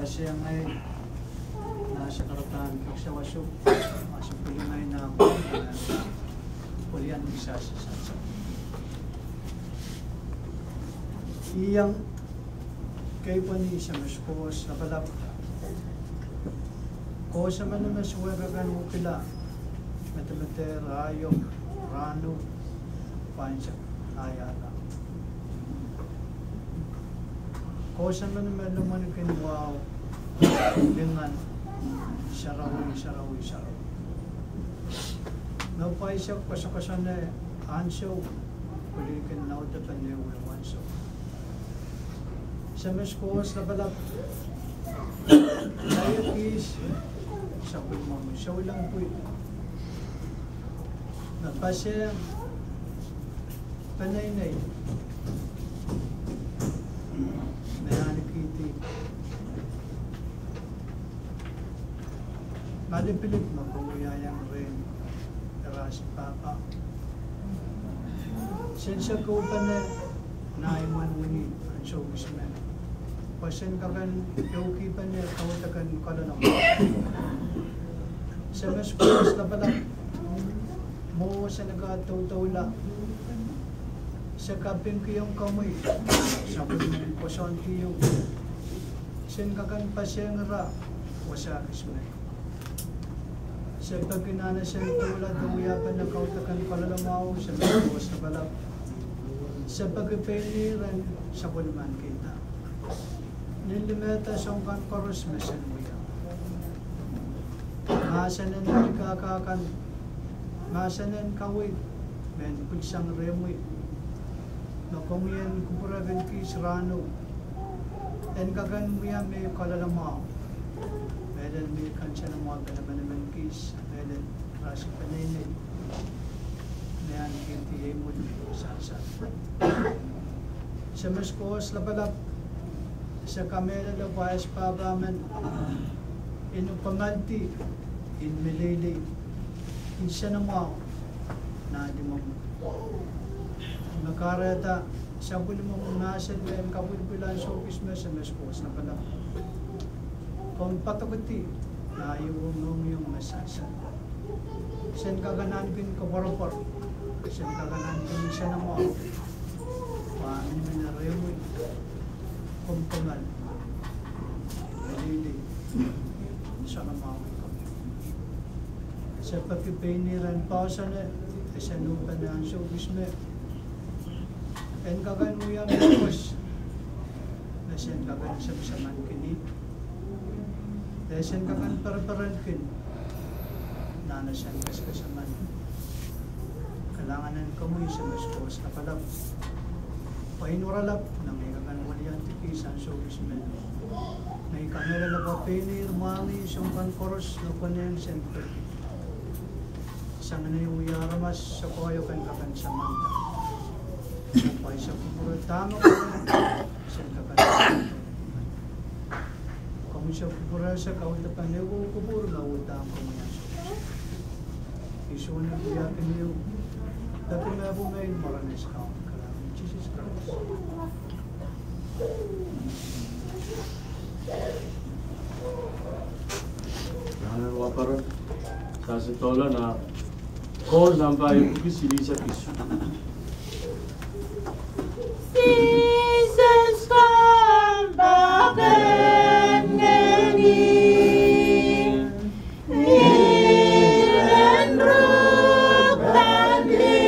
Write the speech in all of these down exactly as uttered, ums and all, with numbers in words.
Sehse ngehi, nah sakaradahn kak sawasuk, ah sapwellimomwi nah, pwilian kisasa sasa. Iang keipweni Samat Koht Lapalap. Koht emenemen me sohte kak en wekila, medemedehr, aio, rahno, pwain sehse, ahi ahla. Koht emenemen me lomwen kin wahu lingan sarawi, sarawi, sarawi. Me pwaisek koasokoasoane ansou, pwilihkin naudepen ehuehu ansou. Samat Koht Lapalap, iei kis sapwellimomwi souleng pwil me pasehng peneinei me ahnekihdi malipilip me kowe iang rehn irasapahpa. Sen sekupene nah imwen wini ansou kis me, pwe sen kak en ehukipenehr kaudok en koaloalamwahu. Samat Koht Lapalap, mwo sen kak doudoula, se kapingkihong komwi, sapwellimomwi koasoandi ieu, sen kak en pasehng ira wasa kis me. Se peki nan esen doula de wiahpene kaudok en koaloalamwahu, Samat Koht Lapalap. Se peki pein ira en sapwellimanikihda. Ni limehda soang kan koaros me sen wia. Mahsen en kak akan, mahsen en kaweid, me pwilsang rehmwi. Me komwi en kupwurehki kis rahno, en kak en wia me koaloalamwahu. Mehlel me kansenamwahu pene emenemen kis, mehlel rasehng peneinei me ahnekihdi ei mwuri sansal. Samat Koht Lapalap, se kamehlele pwe ahs pahpa men, en komoaldi, en meleilei, en nsenamwahu nan limomwi. Me kahrehda sapwellimomwi mahsen me en kapwilipwil ansou kis me, Samat Koht Lapalap, komw padokedi nan ieu mohngiong me sansal. Sen kak en ahneki koapworopwor, sen kak en ahneki nsenamwahu, pwe mihmi nan rehmwi, komw komoal, meleilei, nsenamwahu. Se peki pein ira en poahsoane, ese nohpene ansou kis me, en kak en wia mehkot me sen kak en semsemankihdi, de sen kak en pereperenki nan esen kesekesemen. Kalahngan en komwi Samat Koht Lapalap, pwe ih oaralap me I kak en weliandi kis ansou kis me. Me I kamehlele pwe pein ih mwahngih soang kan koaros me konehng sen peki, sang ni wia aramas sokoaio kan kak en samanda. Pwe I se kupwure dahme sen kak en Komwi se kupwure, se kaudok kan ehu kupwur me uhdahn komwi ansou. I sohte wiahkin ehu peki me pwung me I mwaren es Kaun, kalahngan en Sises Krais. Nan wahnpoaron, sehse doula nan Koht nan pahn ipwiki silihsek isuh. Sises, kompoake ngehni, ni ren ruhk en limomwi.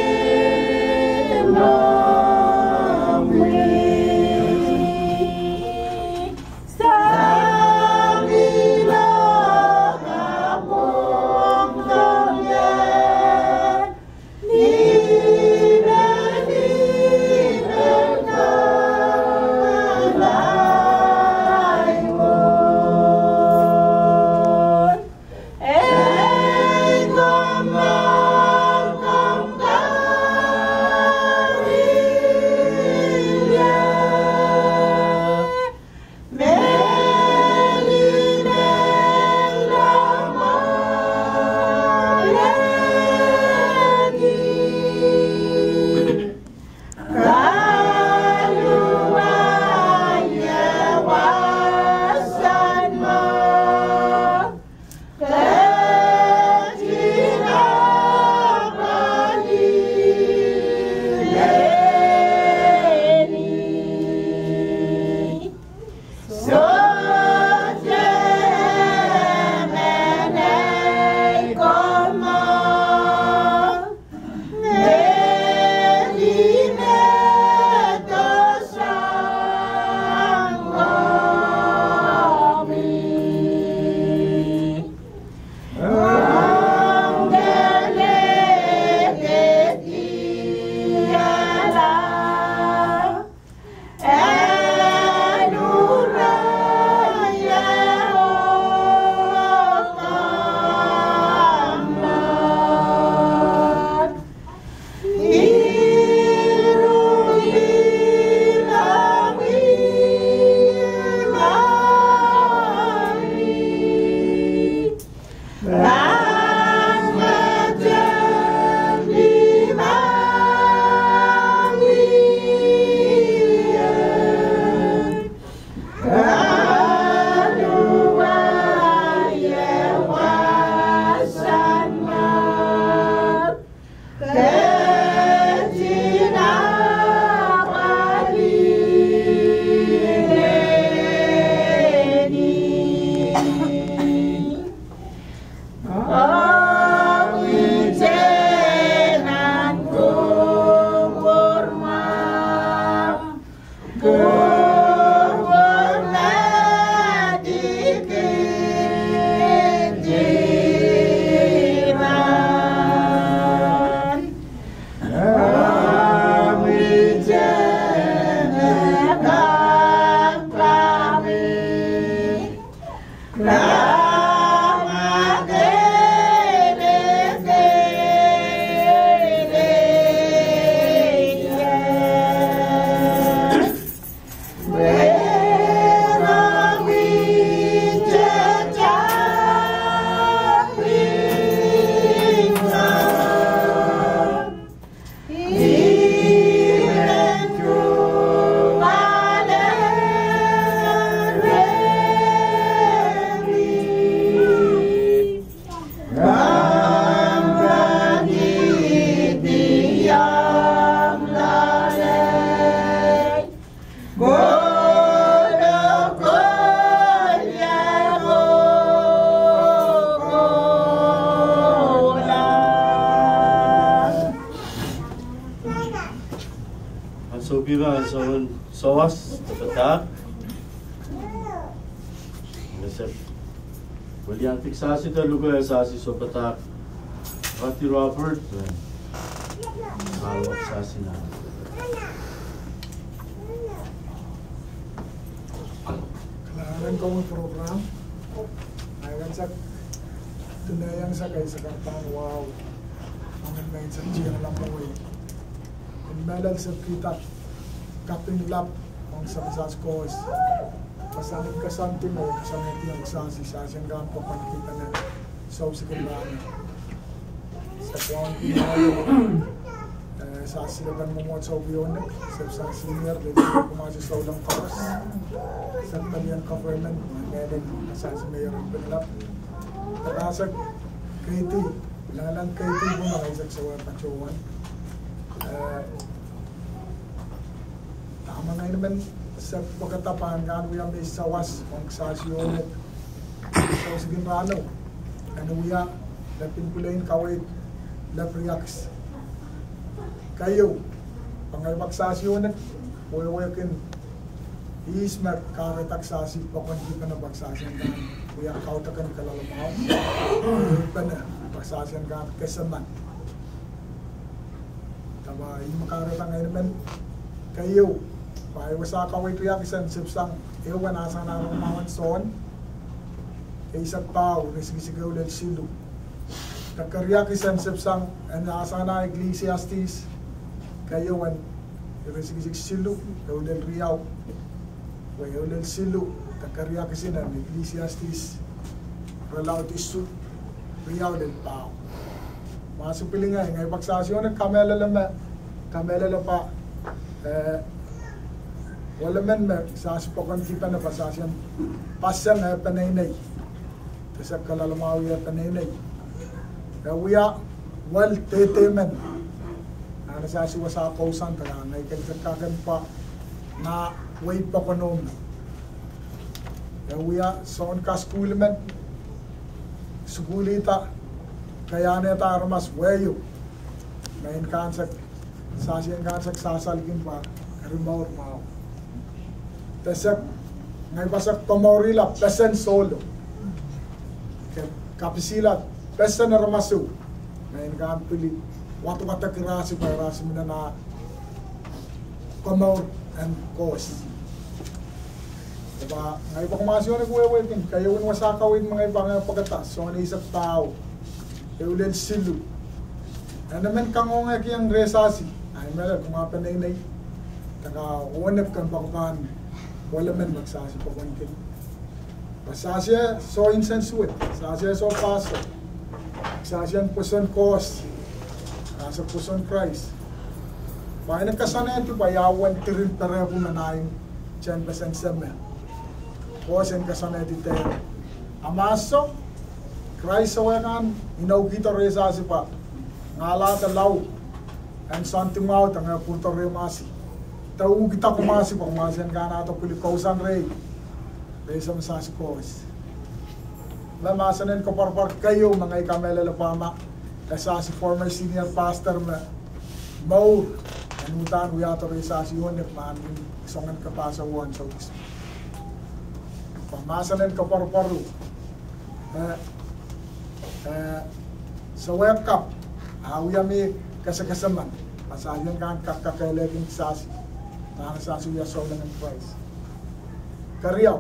Weliandi kisasi de luke sasi sohpadahk Rati Robert, eh, alwak sasi na. Kalahngan en komwi program. Ahi kan sak tunayang sak ahi sak artan wau. Angen maing sak tiang lampe wei. En mehlel sak kita kaping lap ong sak sas kos. Pasang kasang ti me kasang ti ong sasi sasi en kan pokon kita ne. Sou sikin rahn. Sak wau, eh, sasi lepen mwomwohdiso wiawi, sep sasi senior, lepen mwomwohdiso souleng koaros. Sak pelien government, menen sasi mayor en Pinelap. Sak keiti, langlang keiti pun ahi sak sawa patohwan. Eh, Dahme ngehi men sak pwekada pahn kan wia me sawas ong sasi ionek. Sou sikin rahno. En wia lepin kulein kaweid lep riakis. Keieu, pwe ngehi pak sasi ionek, wehwehkin ihs me kahrehda sasi pokon kipene pak sasi en kan wia kaudok en kaloalamwahu. Pene pak sasi en kan kesemen. Dahme ih me kahrehda ngehi men keieu, pwe ahi wasa kaweid riakis en sipsang ehu en ahsang en Rongamwahu en Sohn, eisek pahu, iretikitik ehu lel siluh. De keriakis en sipsang en ahsang en Ecclesiastes, keieu en iretikitik siluh, ehu lel riau. Pwe ehu lel siluh, de keriakis en Ecclesiastes, irelaud isuh, riau lel pahu. Ma se pwiling ahi, ngehi pak sasi ionek kamehlele me, kamehlele pwe, eh, welemen me sasi pokon kipene pwe sasi en paseng eh peneinei. Ese kaloalamwahu eh peneinei. Eh, wia wel dehde men. Ahn sasi wasa kousoan de ngehi kin ese kakehr pwe na wei pokono me. Eh, wia soun kasukuhl men. Sukuhlihda, kaiahnehda aramas wehio. Mehn kan sak, sasi en kan sak sasal kin pwe, eri mour mwahu. De sak, ngehi pak sak komourla pesen sohlo. Ke kapisihla pesen aramas ehu. Mehn kan pil wadwadek irasi pwe irasi minen ah komour en kos. Pwe ngehi pak sasi ionek wehwehkin, keieu en wasa kaweid me ngehi pak ngehi pwekada, Sohn eisek pahu, ehu lel siluh. En emen kangoangehki ong reh sasi, ahi mehlel kumwa peneinei. De ka onek kan pak pahn, welemen me sasi pokon kipene. Pwe sasi eh soh insensuwed, sasi eh soh paso, sasi en pwoson kos, ah, soh pwoson Krais. Pwe e koasoanehdi pwe ia uwen diren perepwung me nahn tehnpesen seme. Kos en koasoanehdi dehr. A mahso, Krais sewese kan inoukihdo reh sasi pwe, ngalahda lao en soandi mwahu de ngehi pwurdo reh mwasi. De uhkihda kumwasi pwe kumwasi en kan ahdo pwili kousoan reh. Reh seme sasi kos. Me mahsen en koapworopwor keieu me ngehi kamehlele pwe ma, e sasi former senior pastor me mour, en uhdahn wiahda reh sasi ionek me ahn kin soangen kapahsa won sokis. Pwe mahsen en koapworopwor, eh, eh, sewese kapw, ah, wia me kesekesemen, pwe sasi en kan kak, kakehlehki sasi, pwe sasi wia soulengen Krais. Keriau.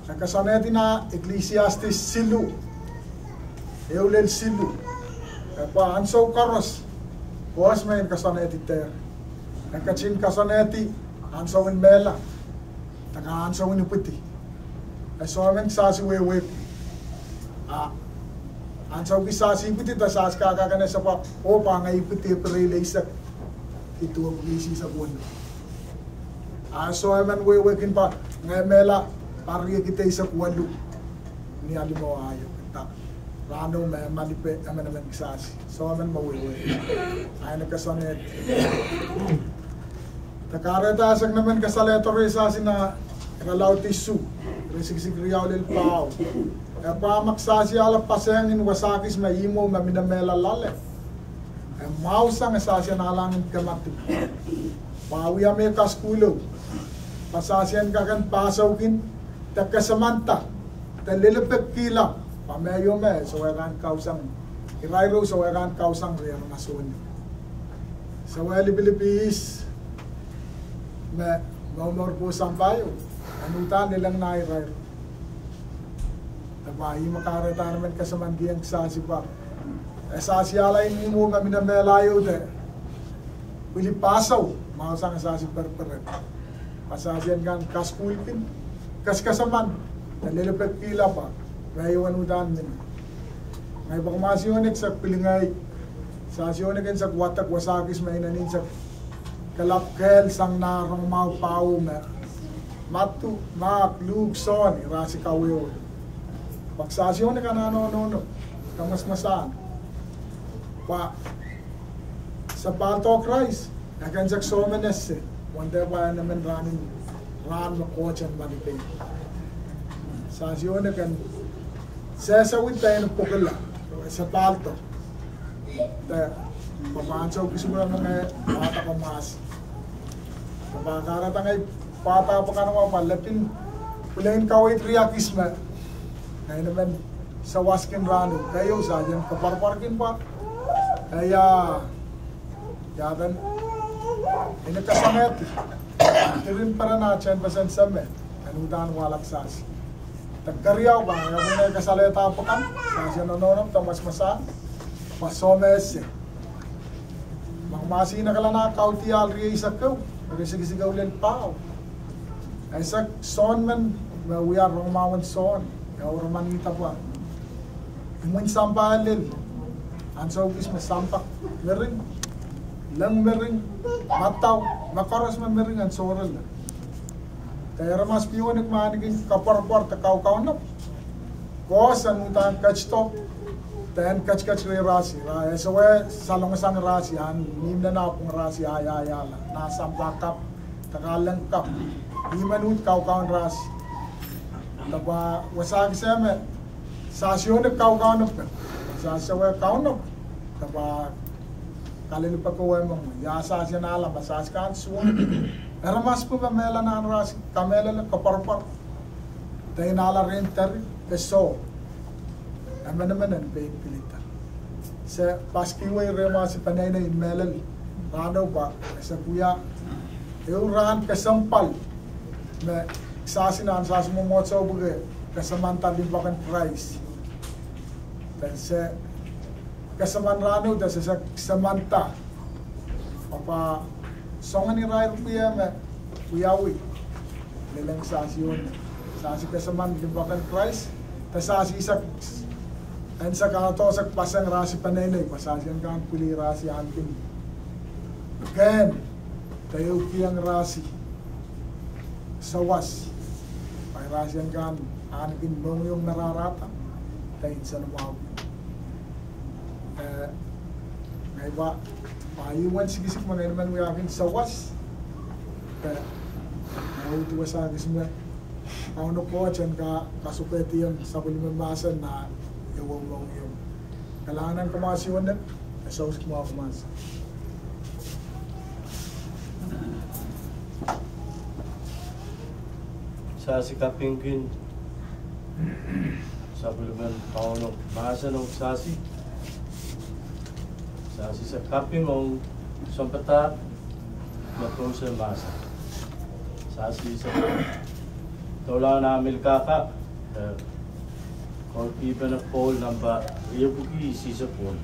E koasoanehdi nan Ecclesiastes siluh, ehu lel siluh. E pwe ansou koaros, kos me e koasoanehdi dehr. E ketin koasoanehdi ansou en mehla. De ka ansou en ipwidi. E soh emen sasi wehwehki. Ah, ansou kis sasi ipwidi de sasi kak, kak ese pwe, oh pwe ngehi ipwidi Epreil eisek. Ih duwepwiki eisek weneu. Ah, soh emen wehwehkin pwe ngehi mehla, pwe riekid eisek waluh. Ni ahi mwo aio, de rahno me malipe emen emen kisasi. Soh emen me wehwehki. Ahi ne koasoanehdi. De kahrehda sehse emen kasalehdo reh sasi nan irelaud isuh, iretikitik riau lel pahu. E pwe ma kisasi ale paseng en wasa kis me ihmwo me mie mehla loale. E mwahu sang e sasi en ahlahng en kemehdi. Pwe wia me kasukuhlo. Pwe sasi en kak en pahsoukin, de kesemanda. De lelipekihla, pwe me io me, soh kan kausang, irairo soh kan kausang rier masohni. Soh lipilipil ihs, me, momour pwoson pahieu, en uhdahn lelehng nan irairo. De pwe ih me kahrehda emen kesempwal kihong Sahsi pwe e Sahsi ahlail ni mwo me mie mehla ieu de. Pwili pasau, mwahu sang Sahsi pereperen. Pwe Sahsi en kan kasukuhlki, kaskasamenki, de lelipekihla pwe, me io en uhdahn mie. Ngehi pahn mahsanih ionek sahpw pil ngehi, Sahsi ionek en sahpw wadek wasa kis me inenen sahpw kalap kehl sang nan rongamwahu pahieu me. Madiu, Mak, Luk, Sohn, irair kawehwe. Pwe Sahsi ionek anahne nohno, kamwasmwasahn. Pwe sapahl doh Krais, e kin sahpw sohte men ese, wante pwe en emen rahnen, rahn me Koht en malipei. Sahsi ionek en sehse wit en pwukala, sapahl doh. De, pwe pahn sou kis me menge, pahn dake mas. Pwe pahn kahrehda ngehi pahn dake pwe kan wa pwe lepin, pwelein kaweid riakis me. Ngehi emen sawas kin rahno, keieu Sahsi en koapworopworki pwe. Ia, ia pahn, en kasamehdi. Iren peren ah tehnpas en Sahmo, en uhdahn wahlek Sahsi. De keriau pwe, ia pahn kasalehda pwe kan, Sahsi en nohno, kamwasmwasahn, pwe sohte men ese. Mahmahsen kahlap nan Kaudiahl rieisek ehu, rieisek ehu lel pahieu. Ese Sohn men, me wia rongamwahu en Sohn, e oremanihda pwe. Imwin sampah lel, ansou kis me sampah, mering, leng mering, madau, me koaros me mering en sohrala. De aramas piuwenek me ahneki koapworopwor de kaukaunop. Koaros en uhdahn ketido, de en ketiket rehrail, ra, e sohte salongasang rahn, ni mehn ahpw rahn, ia, ia, ia, la. Nan sampah kap, de kahleng kap. Ih men uhd kaukaun rahn. De pwe wasa kis me, Sahsi ionek kaukaunop. Sahsi sohte kaunop. De pwe kalelipek ehu me, ia Sahsi en ale, me Sahsi kan suwed. Aramas pwukat me mehla nan rahn, kamehlele koapworopwor. De inala rehn teri, e soh. Emenemen en pein pilada. Se paski wei rehmw Sahsi peneinei mehlel. Rahno pwe, e sahpw wia. Ehu rahn kesempwal. Me Sahsi nan Sahsi mwomwohdiso pwukat, kesemwanda limpoak en Krais. De se kesemwand rahno de se, se kesemwanda. Pwe pahn soangen irair pwukat me, wiawi. Lelehng Sahsi ionek. Sahsi kesemwand limpoak en Krais. De Sahsi sehse, en sehse kadohsang pasang rahn peneinei, pwe Sahsi en kan pwili rahn ahneki. Ken, de ehu kihong rahn. Sawas. Pwe rahn en kan ahneki mohngiong me rahrahda. De insen mwahu. Eh, ngehi pahn, pahn ih wen sikisik me ngehi men wiahkin sawas. De, ngehi uhd wasa kis me, Kauno Koht en kak kasukedi sapwellime mahsen nan ehu mohngiong. Kalahngan en kamasi wene, e sou kis mwahu mahsen. Sasi kapingkin sapwellimen Kauno mahsen ong Sasi. Sasi se kaping ong sounpadahk me koasoia mahsen. Sasi se doula nan Melkahka, eh, Korihpen Pwohl, nampa riepwiki, sihsek wol.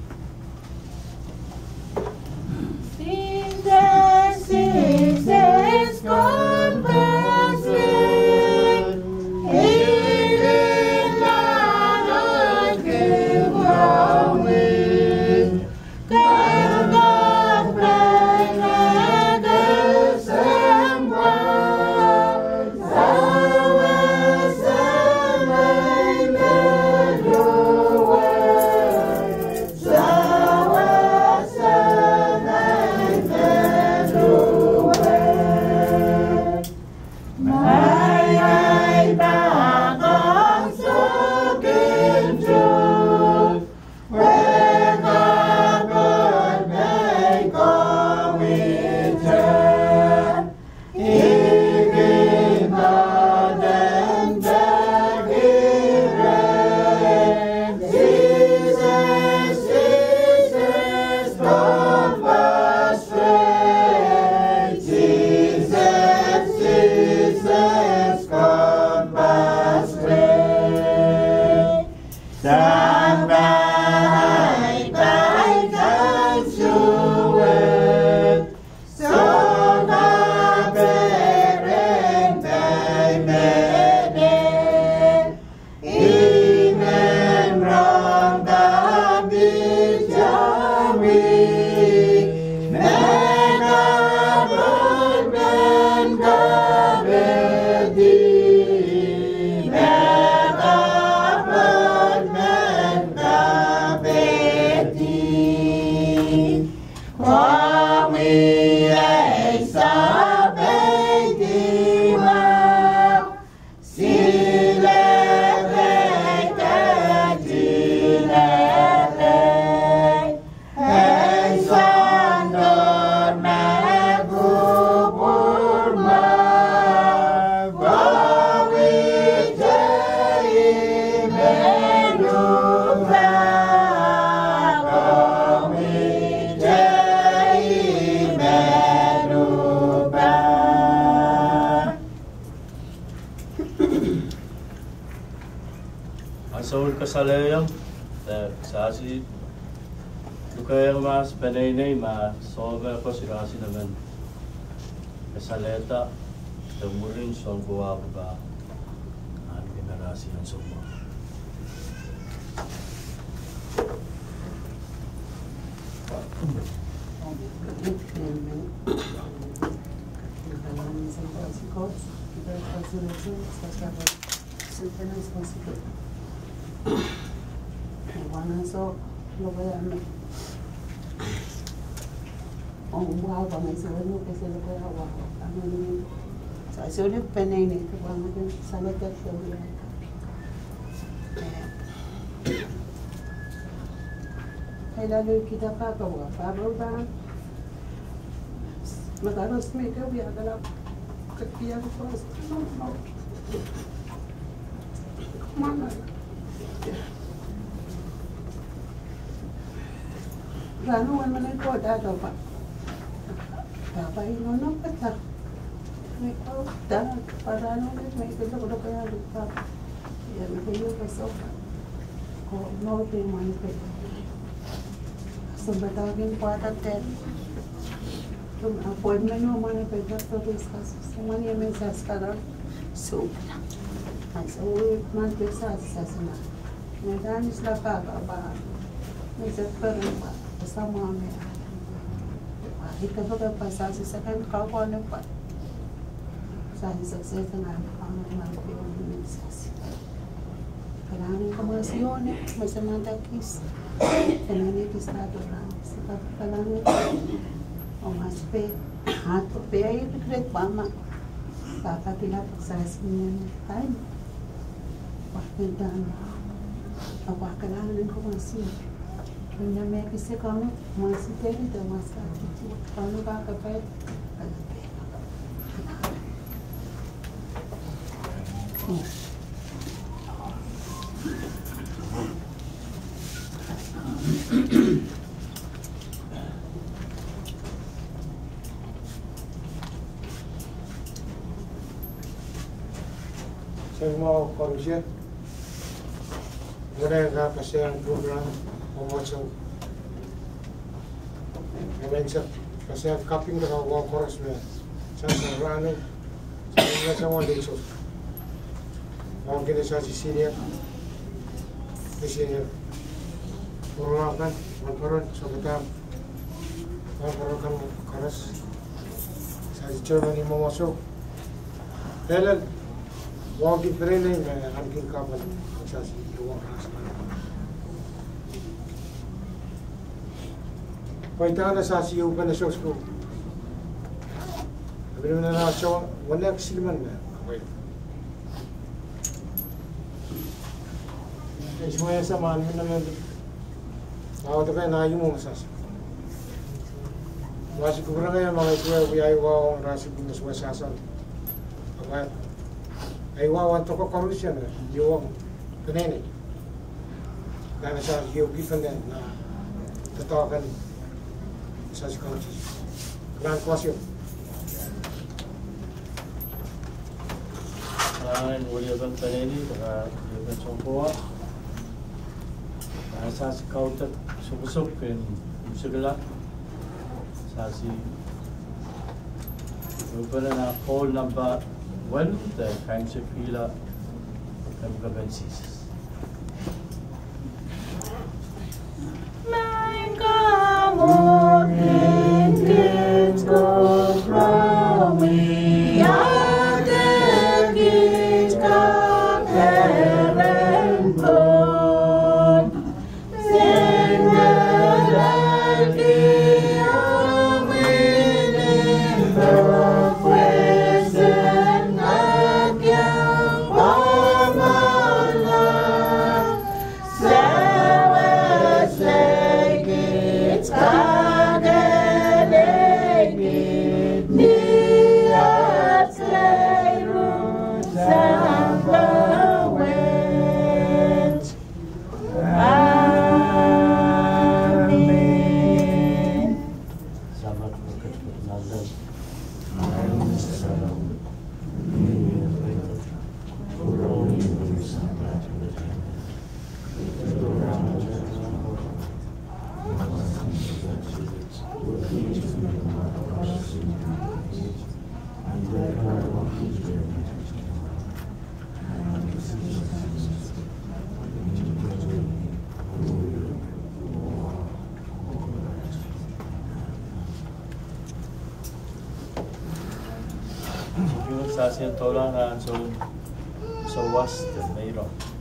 Ansou me kasalehiong, eh, sasi lukehiong mahs peneinei ma soh me koasoia sine men kasalehda, de mwurin sounkowa pahpa, ah, ina rasi ansou mwahu. Rahnwet men I kohda dohpa. Pahpa, I nonopada. I kohda, pwe rahnwet me I kak lokolok ia pahpa. Ia me keieu koasoia. Ko nohte mwahnepei. Sounpadahk en pwahda dehr. Tum appointment o mwahnepei doctor discuss. Mwahnepei sas kala. So, I said, "Oh, mwahnepei sas, sas na." Ni dahn I sehla pahpa, pahpa. Ni sehla peren pahpa, pwe samwa me. Pwe I kak pahpa sasi second call pwe. Sasi success na pahpa, pahpa, pahpa, sasi. Kalahngan en Kauno, me Samatail Koht. Kalahngan en Koht, kalahngan en Koht. Oh mahs pei, ah, pei I regret pahpa. Pahpa, I pil sasi ni time. Pahpa, I pil kalahngan en Kauno. Ih me I kak sehse Kauno, mahs pei I kak sehse Kauno pahpa. Sang mwahu koaros. Mwurin kak kasalehiong program, mwomwohdiso. Emen sehse kasalehiong kaping kak mwahu koaros me. Sang sang rahnwet. Sang sang wande iso. Mwahu kine sasi senior. Senior. Program kan, mwahu peren, sounpadahk. Mwahu peren kan koaros. Sasi chairman en mwomwohdiso. Ellen, wahki peneinei me ahneki kaping, sasi iwa ras. Pwe I dahn sasi iwa pene sosko. Amin men na so, wene silimen me. Pwe I sehse ma amin men. Mwahu deke na iwa sasi. Wasi kukurang ia ma I sehse wia iwa ong rasi pwe I sehse sasa. Apa, iwa wan toko koaros ia me, iwa peneinei. Dahn sasi iwa ki pene na, tatakan sasi kaunti. Kalahngan koaros. Kalahngan en weliakan peneinei, kalahngan en weliakan sounkowa. Dahn sasi kaudok sokosok en imwisekla. Sasi open na call number one, de kaimwisekihla, Kamakapen Sises. Ansou doula nan ansou souwas de meirong.